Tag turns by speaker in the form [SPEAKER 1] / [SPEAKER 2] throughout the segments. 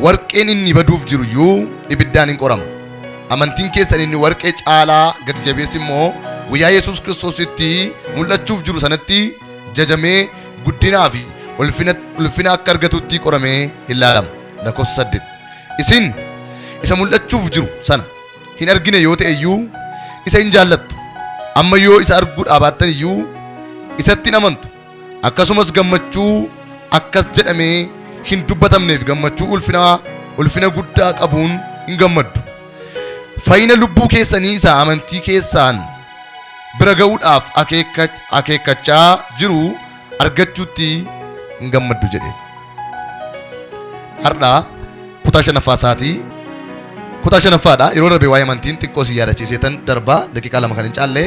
[SPEAKER 1] Warqeen inni baduuf jiru iyyuu ibiddaan hin qorama. Amantiin keessan inni warqee caalaa gati jabeessi immoo guyyaa Yesuus Kiristoositti mul'achuuf jiru sanatti jajamee guddinaa fi ulfina akka argatutti qoramee hin laalama. Lakkoofsa 8. Isin isa mul'achuuf jiru sana hin argine yoo ta'e iyyuu isa hin jaallattu. Amma yoo isa arguu dhaabaattan iyyuu isatti hin amantu. Akkasumas gammachuu akkas jedhamee hin dubbatamneef gammachuu ulfina guddaa qabuun hin gammaddu. Fayyina lubbuu keessanii isa amantii keessaan bira ga'uudhaaf akeekkachaa jiru argachuutti hin gammaddu jedhe. Har'a kutaa shanaffaa isaatii kutaa shanaffaadha. Yeroo darbe waa'ee amantiin xiqqoo si yaadachiiseetan darbaa daqiiqaa 2 kan hin caalle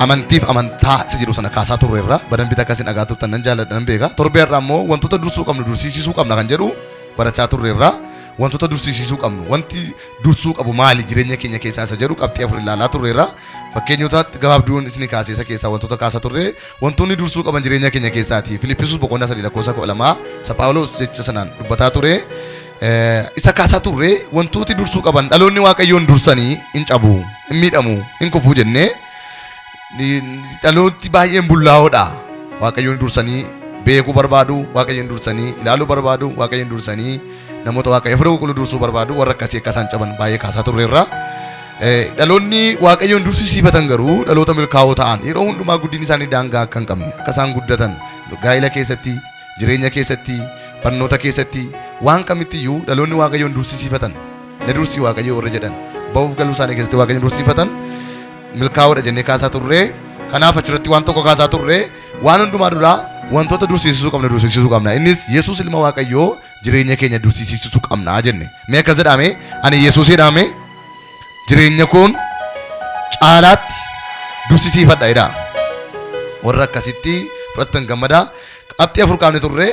[SPEAKER 1] amantiif amantaa isa jedhu sana kaasaa turreerra. Badan bita akkasiin dhagaa turtan nan jaalladha nan beeka. Torbee har'aa immoo wantoota dursuu qabnu dursiisisuu qabna kan jedhu barachaa turreerra. Wantoota dursiisisuu qabnu, wanti dursuu qabu maali jireenya keenya keessaa isa jedhu qabxii 4 ilaalaa turreerra. Fakkeenyota gabaabduun isin kaasee isa keessaa wantoota kaasaa turre, wantoonni dursuu qaban jireenya keenya keessaati. Filippisuus boqonnaa 3 lakkoofsa 12 isa Phaawulos jecha sanaan dubbataa ture. Isa kaasaa turre, wantooti dursuu qaban dhaloonni Waaqayyoon dursanii hin cabu, hin miidhamu, hin kufuu jennee, dhalooti baay'een bullaa'oodha. Waaqayyoon dursanii beekuu barbaadu, Waaqayyoon dursanii ilaaluu barbaadu, Waaqayyoon dursanii namoota Waaqayyo Hafuura Qulqulluu dursuu barbaadu, warra akkasii akka isaan caban baay'ee kaasaa turreerra. Dhaloonni Waaqayyoon dursisiifatan garuu dhaloota milkaa'oo ta'an, yeroo hundumaa guddinni isaanii daangaa akka hin qabne akka isaan guddatan, gaa'ila keessatti, jireenya keessatti, barnoota keessatti, waan kamittiyyuu dhaloonni Waaqayyoon dursisiifatan, na dursii Waaqayyo warra jedhan, ba'uuf galuu isaanii keessatti Waaqayyoon dursisiifatan milkaa'oodha jennee kaasaa turre. Kanaaf achirratti waan tokko kaasaa turre, waan hundumaa duraa wantoota dursisiisuu qabna dursisiisuu qabna. Innis Yesuus ilma Waaqayyoo jireenya keenya dursisiisuu qabna jenne. Mee akkas jedhame, ani Yesuus jedhame jireenya koon caalaatti dursisiifadha jedha. Warra akkasitti fudhattan gammadaa. Qabxii 4 kaafne turre,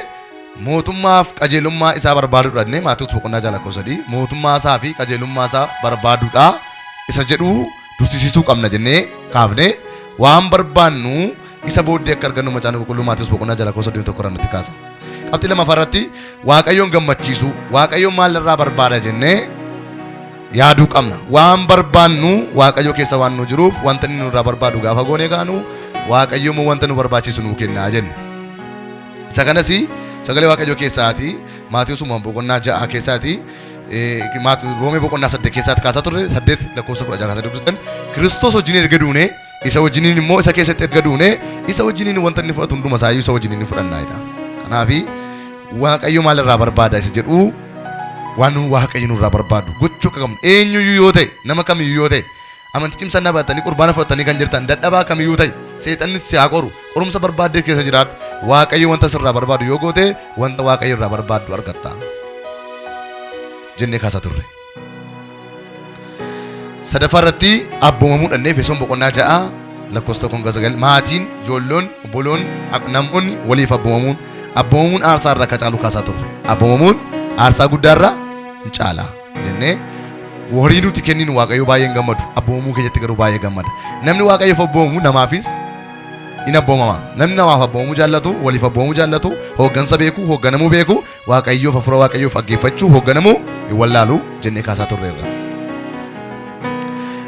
[SPEAKER 1] mootummaaf qajeelummaa isaa barbaaduudha jennee, Maatewos boqonnaa 6 lakkoofsa 3, mootummaa isaa fi qajeelummaa isaa barbaaduudha isa jedhu dursisiisuu qabna jennee kaafne. Waan barbaannu isa booddee akka argannu Macaafni Qulqulluu Maatewos boqonnaa 6 lakkoofsa 31 irraa nutti kaasa. Qabxii lammaffaa irratti Waaqayyoon gammachiisuu, Waaqayyoon maal irraa barbaada jennee yaaduu qabna. Waan barbaannu Waaqayyo keessa waan nu jiruuf, wanta inni nurraa barbaadu gaafa goonee kaanu, Waaqayyo immoo wanta nu barbaachisu nuu kennaa jenne. Isa kanas sagalee Waaqayyo keessaati, Maatewosuma boqonnaa 6 keessaati, Roomee boqonnaa 8 keessaati kaasaa turre, 8 lakkoofsa 16 kaasaa dubbistan. Kiristoos wajjin erga duune, isa wajjiniin immoo isa keessatti erga duune, isa wajjiniin wanta inni fudhatu hunduma isaayyuu isa wajjiniin ni fudhannaa jedha. Kanaafi Waaqayyo maal irraa barbaada isa jedhu, waan Waaqayyo nurraa barbaadu gochuu akka qabnu, eenyuyyuu yoo ta'e, nama kamiyyuu yoo ta'e, amantii cimsannaa baatanii qurbaana fudhatanii kan jirtan, dadhabaa kamiyyuu ta'e, seexanni si haa qoru, qorumsa barbaaddee keessa jiraadhu, Waaqayyo wanta sirraa barbaadu yoo goote, wanta Waaqayyo irraa barbaaddu argatta jennee kaasaa turre. Sadaffaa irratti abboomamuu dhannee, Efesoon boqonnaa 6 lakkoofsa 1-9, maatiin, ijoolloon, obboloon, namoonni waliif abboomamuun, abboomamuun aarsaa irra akka caalu kaasaa turre. Abboomamuun aarsaa guddaa irra hin caala jennee, horii nuti kenninu Waaqayyo baay'ee hin gammadu. Abboomamuu keenyatti garuu baay'ee gammada. Namni Waaqayyoof abboomamu namaafis in abboomama. Namni namaaf abboomamuu jaallatu, waliif abboomamuu jaallatu, hooggansa beeku, hoogganamuu beeku, Waaqayyoof, hafuura Waaqayyoof dhaggeeffachuu, hoogganamuu hin wallaalu jennee kaasaa turreerra.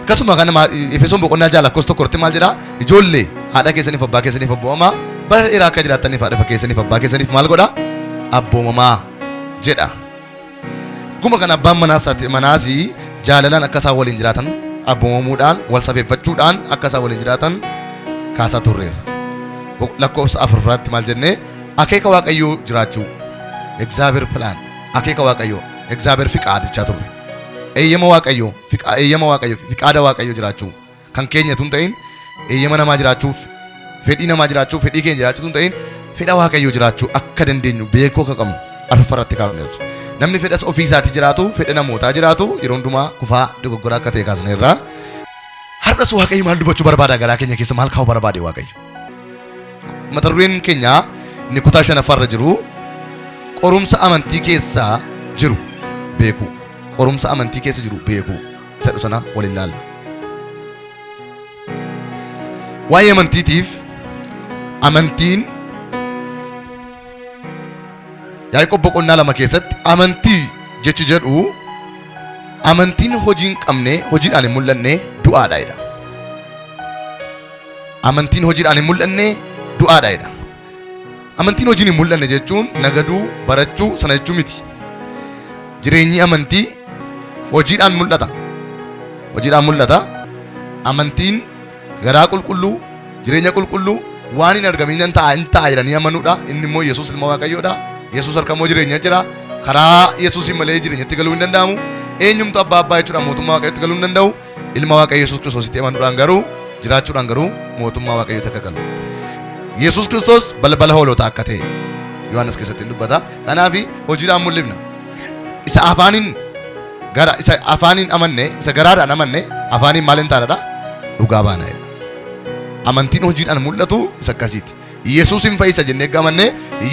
[SPEAKER 1] Akkasuma kana Efesoon boqonnaa 6 lakkoofsa 1 irratti maal jedhaa? Ijoollee, haadha keessaniif abbaa keessaniif abboomamaa, bara dheeraa akka jiraattaniif haadha keessaniif abbaa keessaniif maal godhaa? Abboomamaa jedha. Akkuma kana abbaan manaas jaalalaan akka isaan waliin jiraatan, abboomamuudhaan, wal safeeffachuudhaan akka isaan waliin jiraatan kaasaa turreerra. Lakkoofsa 4 irratti maal jennee? Akeeka Waaqayyoo jiraachuu, እግዚአብሔር plan, akeeka Waaqayyoo, እግዚአብሔር ፍቃድ jechaa turre. Eeyyama Waaqayyoo, eeyyama Waaqayyoo, fiqaada Waaqayyoo jiraachuu kan keenya tun ta'in, eeyyama namaa jiraachuuf, fedhii namaa jiraachuu, fedhii keenya jiraachuu tun ta'in, fedha Waaqayyoo jiraachuu akka dandeenyu beekuu akka qabnu arfarratti kaafneerra. Namni fedhas ofii isaatii jiraatu, fedha namootaa jiraatu, yeroo hundumaa kufaa dogoggoraa akka ta'e kaasneerra. Har'as Waaqayyo maal dubbachuu barbaada? Garaa keenya keessa maal kaa'uu barbaade Waaqayyo? Mata dureen keenya inni kutaa shanaffaarra jiru qorumsa amantii keessa jiru beekuu. Qorumsa amantii keessa jiru beekuu. Isa jedhu sana waliin ilaalla. Waa'ee amantiitiif, amantiin Yaaqoob boqonnaa 2 keessatti amantii jechi jedhu amantiin hojii hin qabne hojiidhaan hin mul'anne du'aadha jedha. Amantiin hojiidhaan hin mul'anne du'aadha jedha. Amantiin hojiin hin mul'anne jechuun nagaduu, barachuu sana jechuu miti. Jireenyi amantii hojiidhaan mul'ata. Hojiidhaan mul'ata. Amantiin garaa qulqulluu, jireenya qulqulluu waan hin argamin nan ta'a hin ta'a jedhanii amanuudha. Inni immoo Yesuus ilma Waaqayyoodha. Yesuus harka immoo jireenya jira. Karaa Yesuusiin malee jireenyatti galuu hin danda'amu. Eenyumtu abbaa abbaa jechuudhaan mootummaa Waaqayyootti galuu hin danda'u. Ilma Waaqayyo Yesuus Kiristoositti amanuudhaan garuu jiraachuudhaan garuu mootummaa Waaqayyootti akka galu. Yesuus Kiristoos balbala hoolotaa akka ta'e Yohaannis keessatti hin dubbata. Kanaaf hojiidhaan mul'ifna. Isa afaaniin gara isa afaaniin amanne isa garaadhaan amanne afaaniin maal hin taanadha dhugaa baana jedha. Amantiin hojiidhaan mul'atu isa akkasiiti. Yesuus hin fayyisa jennee erga amanne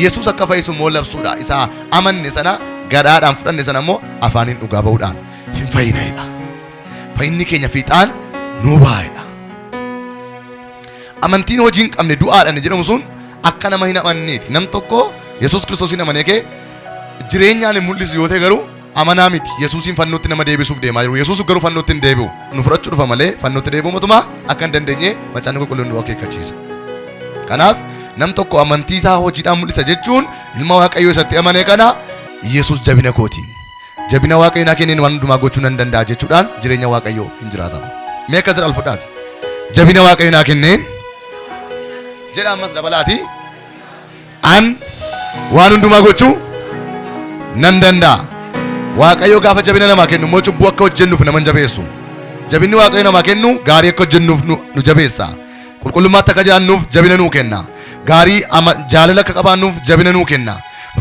[SPEAKER 1] Yesuus akka fayyisu immoo labsuudha. Isa amanne sana garaadhaan fudhanne sana immoo afaaniin dhugaa ba'uudhaan hin fayyina jedha. Fayyinni keenya fiixaan nuu ba'a jedha. Amantiin hojii hin qabne du'aadhaan jedhamu sun akka nama hin amanneeti. Nam tokko Yesuus Kiristoosiin amanee kee jireenyaan hin mul'isu yoo ta'e garuu amanaa miti. Yesuusiin fannootti nama deebisuuf deemaa jiru. Yesuus garuu fannootti hin deebi'u. Nu fudhachuu dhufa malee fannootti deebi'uu matumaa akka hin dandeenye macaafni qulqulluun nu akeekkachiisa. Kanaaf nam tokko amantii isaa hojiidhaan mul'isa jechuun ilma Waaqayyoo isatti amane kana Yesuus jabina kootiin jabina Waaqayyo naa kenneen waan hundumaa gochuu nan danda'a jechuudhaan jireenya Waaqayyoo hin jiraatama. Mee akkas jedha ol fudhaati. Jabina Waaqayyo naa kenneen jedha ammas dabalaati. An waan hundumaa gochuu nan danda'a. Waaqayyo gaafa jabina namaa kennu immoo cubbuu akka hojjennuuf nama hin jabeessu. Jabinni Waaqayyo namaa kennu gaarii akka hojjennuuf nu jabeessa. Qulqullummaatti akka jiraannuuf jabina nuu kenna. Gaarii jaalala akka qabaannuuf jabina nuu kenna.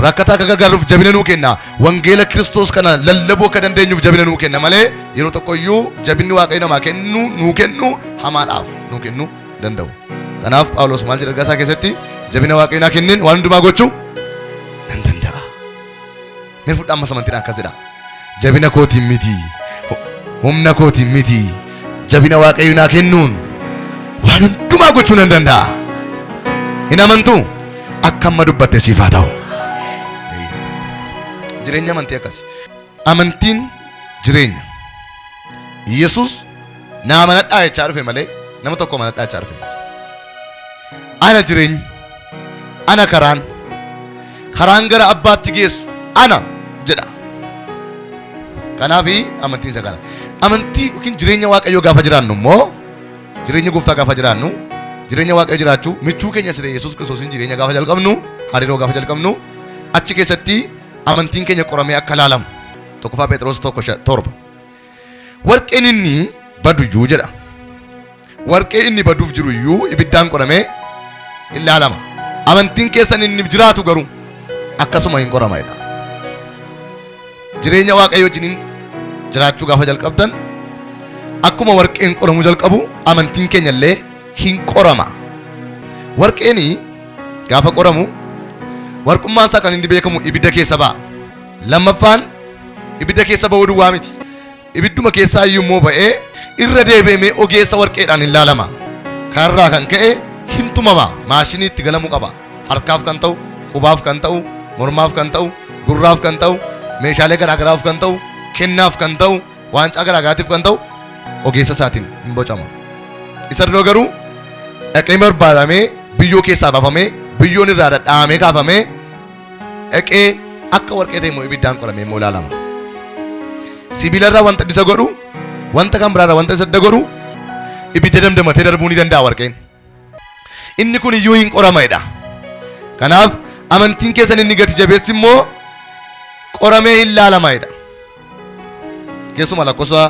[SPEAKER 1] Rakkataa akka gargaarruuf jabina nuu kenna. Wangeela Kiristoos kana lallabuu akka dandeenyuuf jabina nuu kenna malee yeroo tokko iyyuu jabinni Waaqayyo namaa kennu nuu kennu hamaadhaaf nuu kennu danda'u. Kanaaf Phaawulos maal jedha ergaa isaa keessatti jabina Waaqayyo naa kenneen waan hundumaa gochuu nan danda'a. Mee fudhaa ammas amantiidhaan akkas jedha. Jabina kootiin miti, humna kootiin miti, jabina Waaqayyo naa kennuun waan hundumaa gochuu nan danda'a. Hin amantuu? Akka amma dubbatte siif haa ta'u. Jireenya amantii akkas. Amantiin jireenya. Yesuus naa amanadhaa jechaa dhufe malee nama tokko amanadhaa jechaa dhufe miti. Ana jireenyi, ana karaan, karaan gara abbaatti geessu ana jedha. Kanaaf amantiin isa kana. Amantii yookiin jireenya Waaqayyoo gaafa jiraannu immoo jireenya gooftaa gaafa jiraannu jireenya Waaqayyoo jiraachuu michuu keenya isa ta'e Yesuus Kiristoosiin jireenya gaafa jalqabnu hariiroo gaafa jalqabnu achi keessatti amantiin keenya qoramee akka ilaalamu tokkoffaa Phexros 1:7 Warqeen inni badu iyyuu jedha. Warqee inni baduuf jiru iyyuu ibiddaan qoramee hin laalama. Amantiin keessan inni jiraatu garuu akkasuma hin qorama jedha. Jireenya Waaqayyoo wajjiniin jiraachuu gaafa jalqabdan akkuma warqeen qoramuu jalqabu amantiin keenya illee hin qorama. Warqeen gaafa qoramu warqummaan isaa kan inni beekamu ibidda keessa ba'a. Lammaffaan ibidda keessa ba'uu duwwaa miti. Ibidduma keessaa iyyuu immoo ba'ee irra deebi'amee ogeessa warqeedhaan hin laalama. Kanarraa kan ka'e hin tumama. Maashinii itti galamuu qaba. Harkaaf kan ta'u, qubaaf kan ta'u, mormaaf kan ta'u, gurraaf kan ta'u, meeshaalee garaagaraaf kan ta'u, kennaaf kan ta'u, waancaa garaagaraatiif kan ta'u ogeessa isaatiin hin bocama. Isa dura garuu dhaqee barbaadamee biyyoo keessaa baafamee biyyoon irraa dhadha'amee kaafamee dhaqee akka warqee ta'e immoo ibiddaan qoramee immoo ilaalama. Sibiila irraa wanta isa godhu, wanta kan biraa irraa wanta isa adda godhu ibidda damdamatee darbuu ni danda'a warqeen. Inni kun iyyuu hin qorameedha. Kanaaf amantiin keessan inni gati jabeessi immoo qoramee hin laalamaedha. Keessumaa lakkoofsa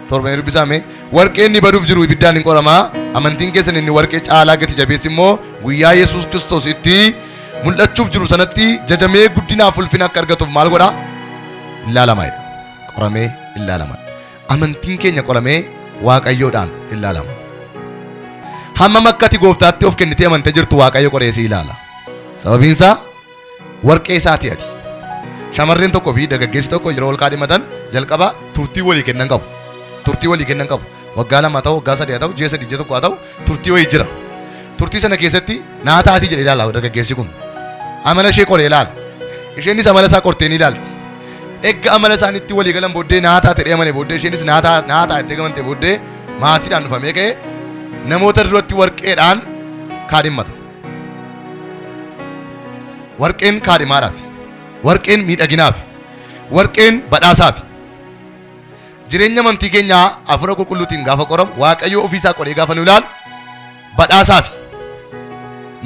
[SPEAKER 1] 7 hin dubbisame warqeen inni baduuf jiru ibiddaan hin qoramaa amantiin keessan inni warqee caalaa gati jabeessi immoo guyyaa Yesuus Kiristoos itti mul'achuuf jiru sanatti jajamee guddinaaf ulfina akka argatuuf maal godha? Ilaalamaadha. Qoramee ilaalama. Amantiin keenya qoramee Waaqayyoodhaan ilaalama. Hammam akka ati gooftaatti of kennitee amantee jirtu Waaqayyo qoree si ilaala. Sababiin isaa warqee isaati ati. Shamarreen tokkoo fi dargaggeessi tokko yeroo wal kaadhimatan jalqaba turtii walii kennan qabu. Turtii walii kennan qabu. Waggaa 2 haa ta'u, waggaa 3 haa ta'u, ji'a 3 ji'a 1 haa ta'u, turtii wayii jira. Turtii sana keessatti naa taatii jedhee ilaala dargaggeessi kun. Amala ishee qoree ilaala. Isheenis amala isaa qortee ni ilaalti. Egga amala isaaniitti walii galan booddee naa taate jedhee amane booddee isheenis naa naa jettee gamante booddee maatiidhaan dhufamee ka'ee namoota duratti warqeedhaan kaadhimmata. Warqeen kaadhimaadhaaf, warqeen miidhaginaaf, warqeen badhaasaaf. Jireenya amantii keenyaa Hafuura Qulqulluutiin gaafa qoramu, Waaqayyo ofiisaa qoree gaafa nu ilaalu badhaasaaf.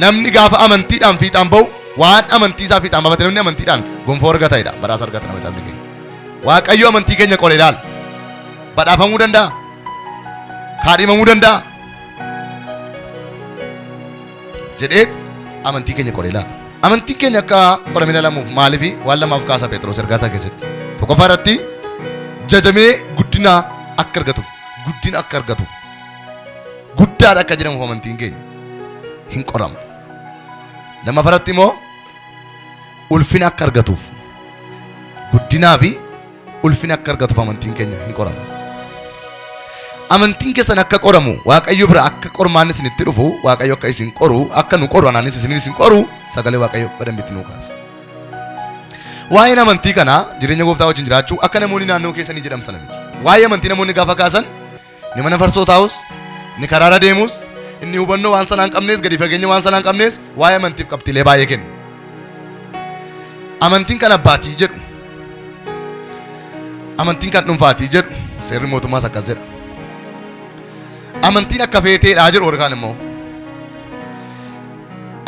[SPEAKER 1] Namni gaafa amantiidhaan fiixaan ba'u, waan amantii isaa fiixaan baafate, namni amantiidhaan gonfoo argata jedha. Badhaasa argata nama cabni keenya. Waaqayyo amantii keenya qoree ilaala. Badhaafamuu danda'a. Kaadhimamuu danda'a. Jedheet amantii keenya qoree ilaala. Amantiin keenya akka qoramee ilaalamuuf maaliifi waan lamaaf kaasa Phexros ergaa isaa keessatti. Tokkoffaa irratti jajamee guddina akka argatuuf, guddina akka argatuuf, guddaadha akka jedhamuuf amantiin keenya hin qorama. Lammaffaa irratti immoo ulfina akka argatuuf, guddinaa fi ulfina akka argatuuf amantiin keenya hin qorama. Amantiin keessan akka qoramu, Waaqayyo bira akka qormaanni isinitti dhufu, Waaqayyo akka isin qoru, akka nu qoru, anaanis isinin isin qoru, sagalee Waaqayyo badambitti nu kaasa. Waa'een amantii kanaa jireenya gooftaa wajjin jiraachuu akka namoonni naannoo keessanii jedhan sana miti. Waa'ee amantii namoonni gaafa kaasan, ni mana farsoo taa'us, ni karaara deemus, inni hubannoo waan sanaa hin qabnes, gadi fageenya waan sanaa hin qabnes, waa'ee amantiif qabxiilee baay'ee kennu. Amantiin kan abbaatii jedhu, amantiin kan dhuunfaatii jedhu, seerri mootummaas akkas jedha. Amantiin akka feeteedha jedhu warri kaan immoo.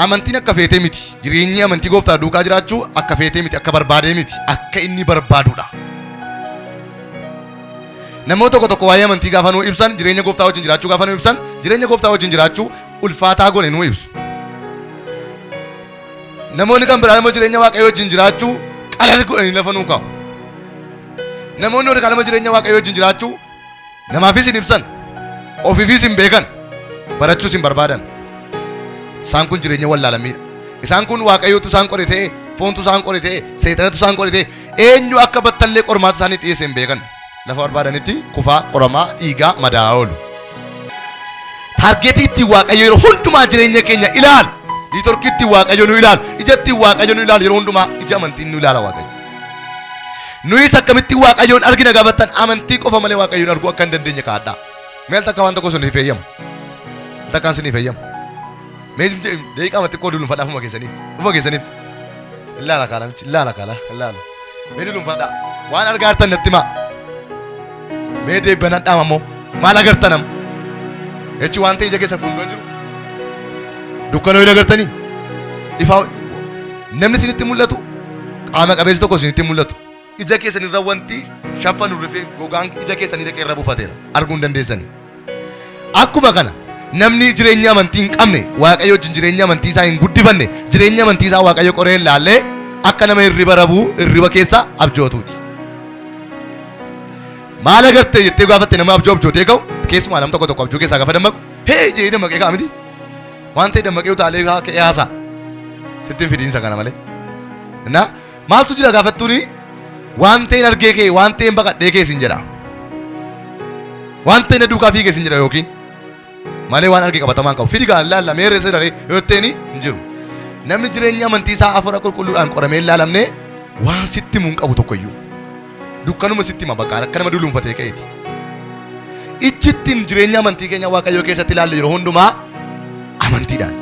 [SPEAKER 1] Amantiin akka feetee miti. Jireenyi amantii gooftaa duukaa jiraachuu akka feetee miti, akka barbaadee miti, akka inni barbaadudha. Namoota tokko tokko waa'ee amantii gaafa nuu ibsan, jireenya gooftaa wajjin jiraachuu gaafa nuu ibsan, jireenya gooftaa wajjin jiraachuu ulfaataa godhe nuu ibsu. Namoonni kan biraa immoo jireenya Waaqayyoo wajjin jiraachuu qalal godhanii lafa nuu kaa'u. Namoonni warri kaan immoo jireenya Waaqayyoo wajjin jiraachuu namaafis hin ibsan, ofiifis hin beekan, barachuus hin barbaadan. Isaan kun jireenya wallaalamiidha. Isaan kun Waaqayyootu isaan qore ta'e, foontu isaan qore ta'e, seexanatu isaan qore ta'e, eenyu akka battallee qormaata isaanii dhiyeesse hin beekan. Lafa barbaadanitti kufaa, qoramaa, dhiigaa, madaa'aa oolu. Target ittiin Waaqayyo yeroo hundumaa jireenya keenya ilaalu, network ittiin Waaqayyo nu ilaalu, ija ittiin Waaqayyo nu ilaalu yeroo hundumaa ija amantiin nu ilaala Waaqayyo. Nuyis akkamitti Waaqayyoon argina gaafattan, amantii qofa malee Waaqayyoon arguu akka hin dandeenye kaadhaa. Mee al takka waan tokko isiniif eeyyama. Al takkaan isiniif eeyyama. Mee daqiiqaa xiqqoo dulunfadhaa ofuma keessaniif. Ofuma keessaniif. Ilaala kaala michi, ilaala kaala, ilaala. Mee dulunfadhaa. Waan argaa jirtan natti himaa. Mee deebbanaan dhaama immoo maal agartan amma? Jechi waan ta'e ija keessa fuuldura jiru. Dukkanoo hin agartanii? Ifaa namni isinitti mul'atu, qaama qabeessi tokko isinitti mul'atu. Ija keessan irra wanti shaffanu rifee gogaan ija keessanii dhaqee irra buufateera. Arguu hin dandeessanii. Akkuma kana namni jireenya amantii hin qabne, Waaqayyo wajjin jireenya amantii isaa hin guddifanne, jireenya amantii isaa Waaqayyo qoree hin laallee, akka nama hirriba rabuu hirriba keessa abjootuuti. Maal agartee jettee gaafatte, nama abjoo abjootee ka'u, keessumaa nam tokko tokko abjoo keessaa gaafa dammaqu hee jedhee dammaqee ka'a miti. Waan ta'e dammaqee utaalee ka'ee haasa'a. Sitti hin fidiinsa kana malee. Innaa maaltu jira gaafattuuni, waan ta'een argee kee, waan ta'een baqadhee kee sin jedha. Waan ta'e na duukaa fiigee sin jedha yookiin malee waan arge qabatamaan qabu. Fidi gaa ilaalla, mee reessa daree yoo jetteeni hin jiru. Namni jireenya amantii isaa Hafuura Qulqulluudhaan qoramee hin laalamne waan sitti himu hin qabu tokkoyyuu. Dukkanuma sitti hima, bakka akka nama duluunfatee ka'eeti. Ijji ittiin jireenya amantii keenya Waaqayyoo keessatti ilaallu yeroo hundumaa amantiidhaan.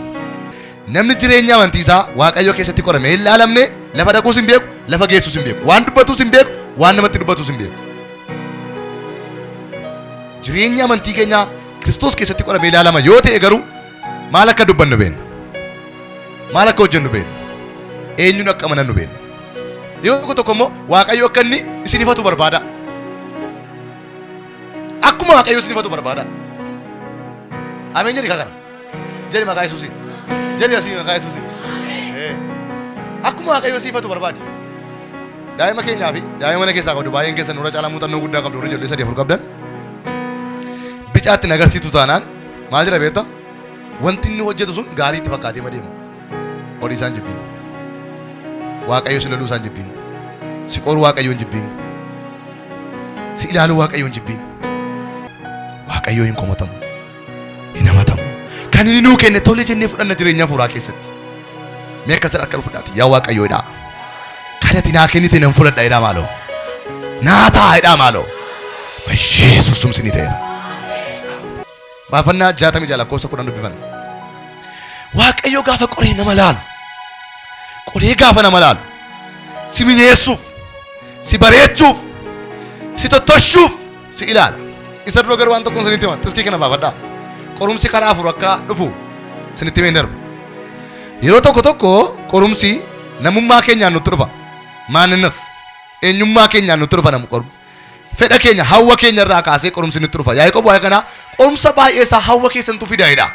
[SPEAKER 1] Namni jireenya amantii isaa Waaqayyoo keessatti qoramee hin laalamne lafa dhaquus hin beeku, lafa geessuus hin beeku, waan dubbatus hin beeku, waan namatti dubbatus hin beeku. Jireenya amantii keenyaa Kiristoos keessatti qoramee ilaalama yoo ta'e garuu maal akka dubbannu beekna. Maal akka hojjennu beekna. Eenyuun akka amanannu beekna. Yeroo tokko tokko immoo Waaqayyo akka inni isin ifatu barbaada. Akkuma Waaqayyo isin ifatu barbaada. Ameen jedhi kakana. Jedhi maqaa Yesuusiin. Jedhi asii maqaa Yesuusiin. Akkuma Waaqayyo si ifatu barbaadi. Daa'ima keenyaa fi daa'ima mana keessaa qabdu, baay'een keessan nurra caalaa muuxannoo guddaa qabdu, warri ijoollee sadii afur qabdan. Bicaatti hin agarsiitu taanaan maal jedha beektaa? Wanti inni hojjetu sun gaarii itti fakkaatee madeema. Horii isaan jibbiin. Waaqayyo si loluu isaan jibbiin. Si qoruu Waaqayyoon jibbiin. Si ilaaluu Waaqayyoon jibbiin. Waaqayyo hin komatamu. Hin hamatamu. Kan inni nuu kenne tole jennee fudhanna jireenya hafuuraa keessatti. Mee akkas jedha, akka fudhaati. Yaa Waaqayyo jedhaa. Kan ati naa kennite nan fudhadha jedhaa maaloo. Naa ta'a jedhaa maaloo. Yesuus sumsinii ta'eera. Faarfannaa 66 lakkoofsa 10 dubbifanna. Waaqayyo gaafa qoree nama laalu, qoree gaafa nama laalu, si mi'eessuuf, si bareechuuf, si tottoshuuf si ilaala. Isa dura garuu waan tokkoon isinitti hima. Xiskii kana baafadhaa. Qorumsi karaa afur akka dhufu isinitti himeen darba. Yeroo tokko tokko qorumsi namummaa keenyaan nutti dhufa. Maaninnas eenyummaa keenyaan nutti dhufa namu qorumsi. Fedha keenya hawwa keenya irraa kaasee qorumsi nutti dhufa. Yaaqoob waa'ee kanaa qorumsa baay'ee isaa hawwa keessantu fida jedha.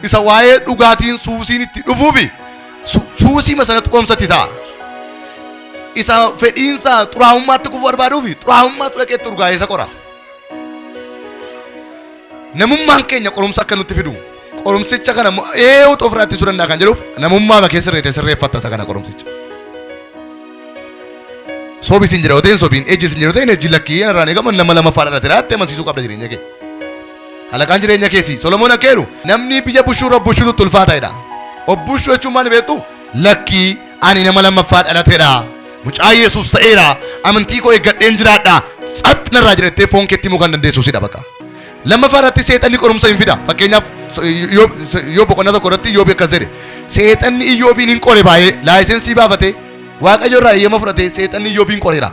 [SPEAKER 1] Isa waa'ee dhugaatiin suusiin itti dhufuufi suusii sanatti qorumsa itti ta'a. Isa fedhiinsa xuraa'ummaatti kufuu barbaaduufi xuraa'ummaatu dhaqee itti urgaa'ee isa qora. Namummaan keenya qorumsa akka nutti fidu qorumsicha kana eenyutu ofirraa ittisuu danda'a kan jedhuuf namummaa kee sirreete sirreeffatta isa kana qorumsicha. Sobi sin jedha yoo ta'e sobiin, ejji sin jedha yoo ta'e ejji lakkii irraan eegamu nama lamaffaa dhalate raatte amansiisuu qabda jireenya kee. Halaqaan jireenya keessi Solomoon akka jedhu namni biyya bushuu irra bushuutu ulfaata jedha. Obbushuu jechuun maal beektu? Lakkii ani nama lammaffaa dhalateedha. Mucaa Yesuus ta'eera. Amantii koo eeggadheen jiraadha. Tsax narraa jedhattee foon keetti himuu kan dandeessu sidha bakka. Lammaffaa irratti seexanni qorumsa hin fida. Fakkeenyaaf yoo boqonnaa tokko irratti Iyyoob akkas jedhe. Seexanni Iyyoobiin hin qore baay'ee laayisensii baafatee Waaqayyo irraa eeyyama fudhatee seexanni Iyyoobiin qoreera.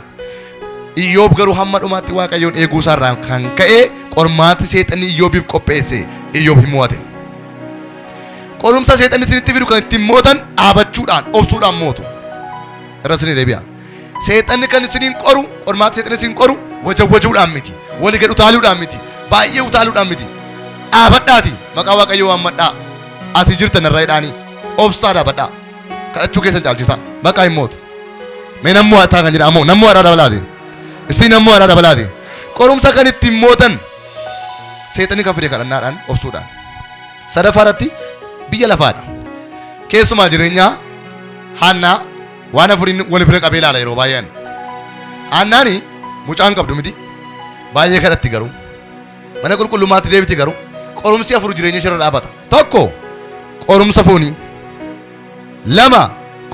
[SPEAKER 1] Iyyoob garuu hamma dhumaatti Waaqayyoon eeguu isaa irraa kan ka'e qormaati seexanni Iyyoobiif qopheesse Iyyoob hin mo'ate. Qorumsa seexanni isinitti fidu kan ittiin mootan dhaabachuudhaan obsuudhaan mootu. Irra isinii deebi'a. Seexanni kan isiniin qoru qormaati seexanni isin qoru wajawwajuudhaan miti. Walii gad utaaluudhaan miti. Baay'ee utaaluudhaan miti. Dhaabadhaati maqaa Waaqayyoo waammadhaa. Ati jirta narra jedhaanii obsaa dhaabadhaa. Kadhachuu keessan caalchisaa. Maqaa hin mootu. Mee nan mo'ataa kan jedhamu nan mo'adhaa dabalaati. Istii nan mo'adhaa dabalaati. Qorumsa kan ittiin mootan seexanni kan fide kadhannaadhaan obsuudhaan. Sadaffaa irratti biyya lafaadha. Keessumaa jireenya Haannaa waan afuriin wal bira qabee ilaala yeroo baay'een. Haannaani mucaan qabdu miti. Baay'ee kadhatti garuu. Mana qulqullummaatti deebiti garuu qorumsi afur jireenya ishee irra dhaabata. Tokko qorumsa foonii. Lama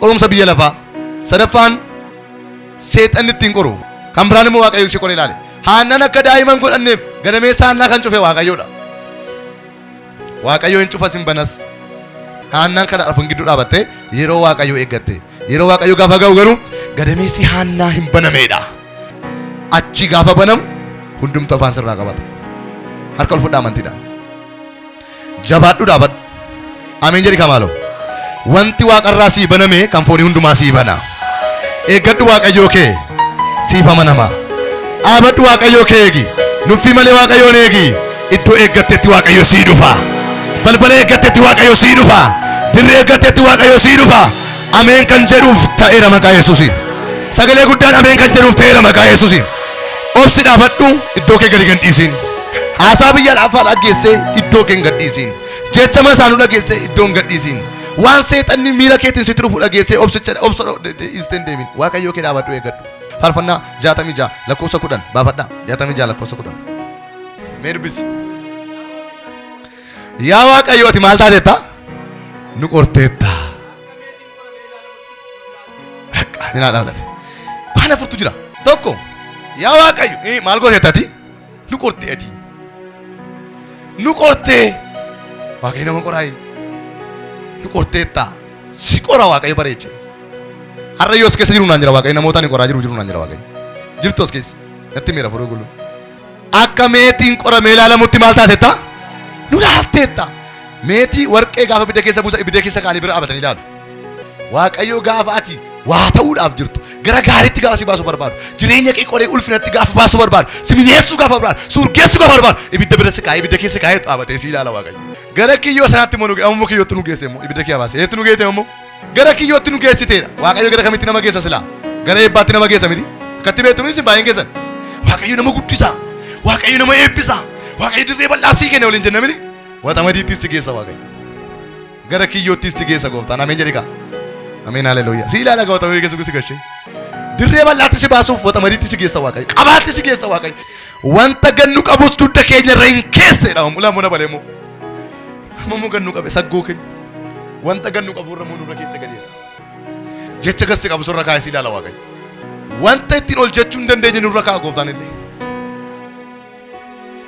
[SPEAKER 1] qorumsa biyya lafaa. Sadaffaan seexanni ittiin qoru. Kan biraan immoo Waaqayyo ishee qoree ilaale. Haannaan akka daa'ima hin godhanneef gadameessa Haannaa kan cufe Waaqayyoodha. Waaqayyo hin cufas hin banas. Haannaan kana afan gidduu dhaabattee yeroo Waaqayyo eeggatte. Yeroo Waaqayyo gaafa ga'u garuu gadameessi Haannaa hin banameedha. Achi gaafa banamu hundumtu afaan sirraa qabata. Harka ol fudhaa amantiidhaan. Jabaadhu dhaabadhu. Ameen jedhi kamaaloo. Wanti waaqarraa sii baname kan foonii hundumaa sii bana. Eeggadhu Waaqayyoo kee siif amanama. Dhaabadhu Waaqayyoo kee eegi. Nuffii malee Waaqayyoon eegi. Iddoo eeggattetti Waaqayyo sii dhufa. Balbala eeggattetti Waaqayyo sii dhufa. Dirree eeggattetti Waaqayyo sii dhufa. Ameen kan jedhuuf ta'eera maqaa Yesuusiin. Sagalee guddaan ameen kan jedhuuf ta'eera maqaa Yesuusiin. Obsi dhaabadhu iddoo kee gadi gad dhiisiin. Haasaa biyya lafaa dhaggeessee iddoo kee hin gadhiisiin. Jecha masaanuu dhageessee iddoo hin gadhiisiin. Waan seexanni miira keetiin sitti dhufu dhageessee obsicha obsa dhiistee hin deemin. Waaqayyoo kee dhaabadhu eeggadhu. Faarfannaa 66 lakkoofsa 10 baafadhaa. 66 lakkoofsa 10. Mee dubbisi. Yaa Waaqayyo ati maal taateetta? Nu qorteetta. Bakka ni dhaabate. Waan afurtu jira. Tokko yaa Waaqayyo maal gooteetta ati? Nu qortee ati. Nu qortee. Waaqayyo nama qoraayi. Nu qorteetta. Si qora Waaqayyo bareeche. Har'a yoo as keessa jiru naan jira Waaqayyo namoota ani qoraa jiru jiru naan jira Waaqayyo. Jirtu as keessa. Natti miira furuu gulu. Akka meetiin qoramee ilaalamutti maal taateetta? Nu laalteetta. Meetii warqee gaafa ibidda keessa buusa ibidda keessa kaanii bira dhaabatanii ilaalu. Waaqayyo gaafa ati waa ta'uudhaaf jirtu gara gaariitti gaafa si baasuu barbaadu jireenya kee qoree ulfinatti gaafa baasuu barbaadu si mi'eessuu gaafa barbaadu si urgeessuu gaafa barbaadu ibidda bira si kaa'ee ibidda keessa kaa'ee dhaabatee si ilaala Waaqayyo. Gara kiyyoo sanaatti immoo nu ammoo kiyyootti nu geesse immoo ibidda kee baase eetti nu geesse immoo gara kiyyootti nu geessiteedha. Waaqayyo gara kamitti nama geessa silaa? Gara eebbaatti nama geessa miti? Akkatti beektu miti isin baay'een keessan. Waaqayyo nama guddisa. Waaqayyo nama eebbisa. Waaqayyo dirree bal'aa sii kenna waliin jenna miti? Waxamadiittis si geessa Waaqayyo. Gara kiyyoottis si geessa gooftaan. Ameen jedhi kaa. Ameen haleluuyaa. Si ilaala gaa waxamadii keessa si gashee. Dirree bal'aatti si baasuuf waxamadiitti si geessa Waaqayyo. Qabaatti si geessa Waaqayyo. Wanta gannu qabus dugda keenya irra hin keesseedha. Mulaa muna balee moo. Amma immoo gannu qabe saggoo keenya. Wanta gannu qabu irra immoo nurra keessa gadi jedha. Jecha gassi qabu surra kaayee si ilaala Waaqayyo. Wanta ittiin ol jechuu hin dandeenye nurra kaa'a gooftaan illee.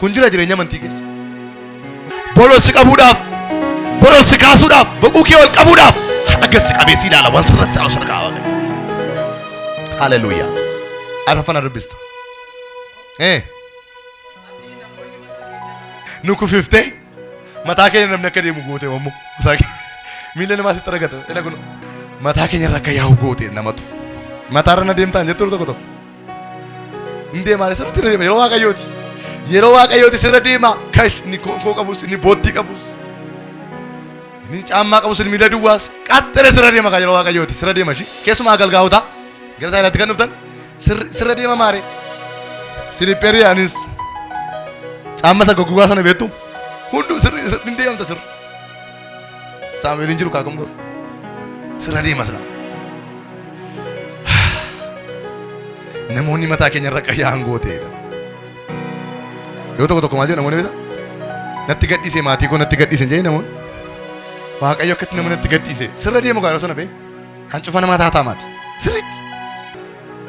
[SPEAKER 1] Kun jira jireenya amantii keessa. Bor ol si qabuudhaaf, bor ol si kaasuudhaaf, boquu kee ol qabuudhaaf har'a gad si qabee si ilaala waan sirratti taa'u sana kaa'a Waaqayyo. Haleluuyaa. Arfaffana dubbista. Eh. Nu kufiftee mataa keenya namni akka deemu goote ammoo mataa keenya miila namaa sitti argata ila kun mataa keenya irra akka yaa'u goote namatu mataarra na deemtaan jettu tokko tokko hin deemaa sirriitti irra deema yeroo waaqayyooti yeroo waaqayyooti sirra deema kash inni koo qabus inni boottii qabus inni caammaa qabus inni miila duwwaas qaxxire sirra deema kan yeroo waaqayyooti sirra deema ishii keessumaa galgaa'otaa gara saayilaatti kan dhuftan sirra deema maare silippeerii anis caamma isa goggogaa sana beektu hunduu sirri hin deemamta sirra Saamu'eel hin jiru kaakam godhu sirra deema silaa namoonni mataa keenya irra qayyaan gooteedha. Yoo tokko tokko maal jedhu namoonni beektaa? Natti gadhiise maatii koo natti gadhiise hin jedhin namoonni. Waaqayyo akkatti nama natti gadhiise sirra deemu gaa yeroo sana bee hancufa namaa taataa maati sirriitti.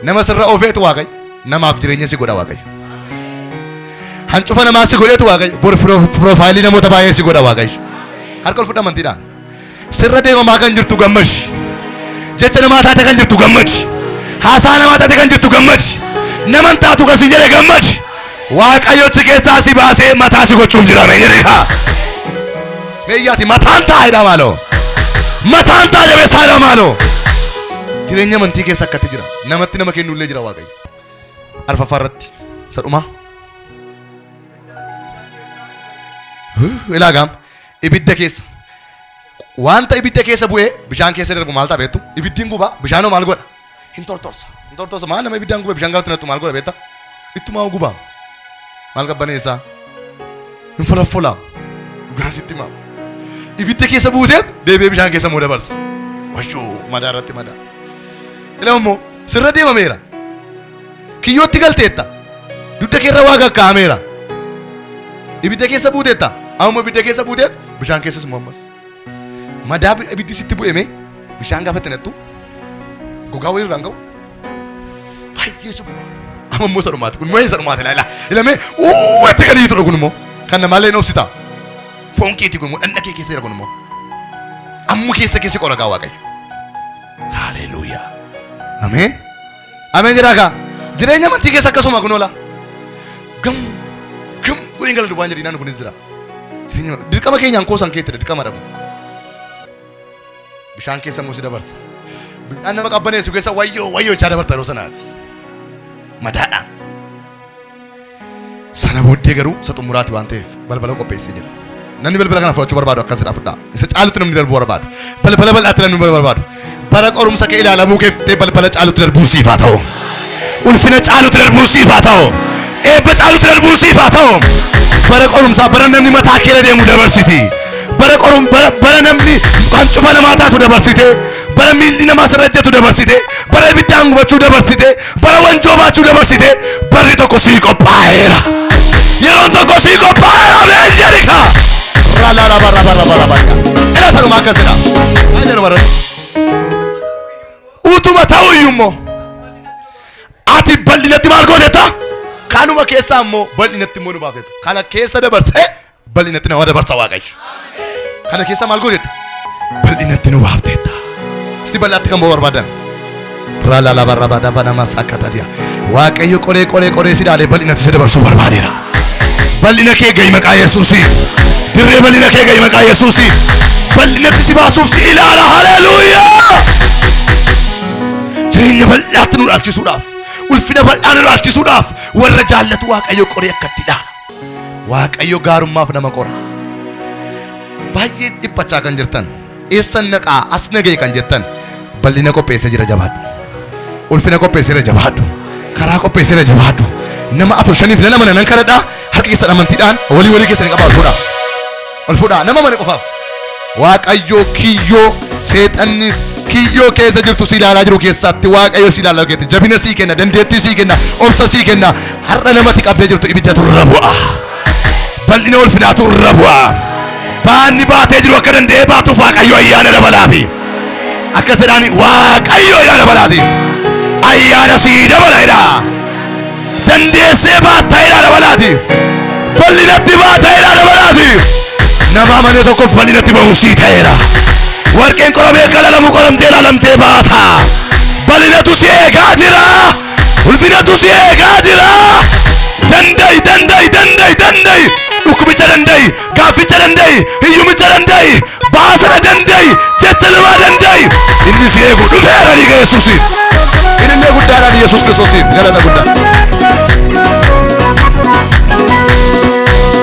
[SPEAKER 1] Nama sirra oofeetu Waaqayyo namaaf jireenya si godha Waaqayyo. Hancufa namaa si godheetu Waaqayyo bor piroofaayilii namoota baay'ee si godha Waaqayyo. Harka ol fudhu amantiidhaan. Sirra deemamaa kan jirtu gammadi. Jecha namaa taate kan jirtu gammadi. Haasaa namaa taate kan jirtu gammadi. Naman taatu kan si jedhe gammadi. Waaqayyo si keessaa si baasee mataa si gochuuf jira mee jedhe kaa. Meeyyaati mataan taa'edha maaloo. Mataan ta'a jabeessaadha maaloo. Jireenya amantii keessa akkatti jira. Namatti nama kennullee jira Waaqayyo. Arfaffaa irratti isa dhumaa. Ilaa gaam ibidda keessa. Wanta ibidda keessa bu'ee bishaan keessa darbu maal ta'a beektu? Ibiddiin gubaa bishaanoo maal godha? Hin tortorsa. Hin tortorsa maal nama ibiddaan gube bishaan gaafatti nattu maal godha beekta? Ittumaa gubaa. Maal qabbaneessaa? Hin foloffolaa. Dhugaa sitti himaa. Ibidda keessa buuseet deebi'ee bishaan keessa immoo dabarsa. Washuu madaa irratti madaa. Ilaa immoo sirra deemameera. Kiyyootti galteetta. Dugda keerra waa kakkaa'ameera. Ibidda keessa buuteetta. Amma ibidda keessa buuteet bishaan keessas immoo ammas. Madaa ibiddi sitti bu'eme bishaan gaafa itti nattu gogaa wayii irraan ga'u baay'ee si guba. Amma immoo isa dhumaati kun immoo isa dhumaati ilaala. Ilamee uuu itti kan iyyitudha kun immoo kan namaallee hin obsita. Foon keetii kun immoo dhandha kee keessa jira kun immoo. Amma keessa keessa qora gaa Waaqayyo. Haleluuyaa. Ameen. Ameen jedhaa kaa. Jireenya amantii keessa akkasuma kun oola. Gam gam godhin gala duwwaan jedhinaan kunis jira. Jireenya dirqama keenyaan koosan keettidha dirqama dhabu. Bishaan keessa immoo si dabarsa. Bishaan nama qabbaneessu keessa wayyoo wayyoo jechaa dabarta yeroo sanaati. Madaadhaan. Sana booddee garuu isa xumuraati waan ta'eef balbala qopheessee jira. Namni balbala kana fudhachuu barbaadu akkas jedha fudhaa. Isa caalutti namni darbuu barbaadu. Balbala bal'aatti namni barbaadu. Bara qorumsa kee ilaalamuu kee fittee balbala caalutti darbuu siif haa ta'u. Ulfina caalutti darbuu siif haa ta'u. Eebba caalutti darbuu siif haa ta'u. Bara qorumsaa bara namni mataa keera deemu dabarsiti. Bara qorum bara bara namni hancufa namaa taatu dabarsite. Bara miilli namaa sirra ejjetu dabarsite. Bara ibiddaan gubachuu dabarsite. Bara wanjoo baachuu dabarsite. Barri tokko sii qophaa'eera. Yeroon tokko sii qophaa'eera. Ameen jedhi kaa. Ralarabarabarabarabara. Ila sanuma akkas jedha. Maal jedhuma irratti? Utuma ta'u iyyuu immoo ati bal'inatti maal gootetta? Kanuma keessaa immoo bal'inatti immoo nu baafetta. Kana keessa dabarsee bal'inatti nama dabarsa Waaqayyo. Kana keessa maal gootetta? Bal'inatti nu baafteetta. Isti bal'aatti kan ba'uu barbaadan. Ralalabarabadabanamasakkatadiya. Waaqayyo qoree qoree qoree si ilaalee bal'inatti si dabarsuu barbaadeera. Bal'ina kee ga'i maqaa Yesuusiin. Dirree bal'ina kee ga'i maqaa Yesuusiin. Bal'inatti si baasuuf si ilaala. Haleluuyaa! Jireenya bal'aatti nu dhaalchisuudhaaf, ulfina bal'aa nu dhaalchisuudhaaf warra jaallatu Waaqayyo qoree akkatti ilaala. Waaqayyo gaarummaaf nama qora. Baay'ee dhiphachaa kan jirtan, eessan naqaa as na ga'e kan jettan, bal'ina qopheessee jira jabaadhu. Ulfina qopheessee jira jabaadhu. Karaa qopheessee jira jabaadhu. Nama afur shaniif nan amana nan kadhadha. Harka keessan amantiidhaan walii walii keessanii qabaa ol fuudhaa. Ol fuudhaa nama amane qofaaf. Waaqayyo kiyyoo seexannis kiyyoo keessa jirtu si ilaalaa jiru keessatti Waaqayyo si ilaalaa jiru keessatti jabina sii kenna, dandeettii sii kenna, obsa sii kenna. Har'a namatti qabdee jirtu ibiddatu irra bu'a. Bal'ina ulfinaatu irra bu'a. Baanni baatee jiru akka danda'ee baatuuf Waaqayyo ayyaana dabalaafi. Akkas jedhaani Waaqayyo ayyaana dabalaati. Ayyaana sii dabala jedha. Dandeessee baattaa jedha dabalaati. Bal'inatti baattaa jedha dabalaati. Nama amane tokkoof bal'inatti ba'uun sii ta'eera. Warqeen qoramee akka lalamu qoramtee ilaalamtee baata. Bal'inatu si eegaa jira. Ulfinatu si eegaa jira. Danda'i, danda'i, danda'i, danda'i. Dhukkubicha danda'i, gaafficha danda'i, hiyyumicha danda'i, baasana danda'i, jecha namaa danda'i. Inni si eegu dhufeera dhiiga Yesuusiin. Ilillee guddaadhaan Yesuus Kiristoosiif galata guddaa.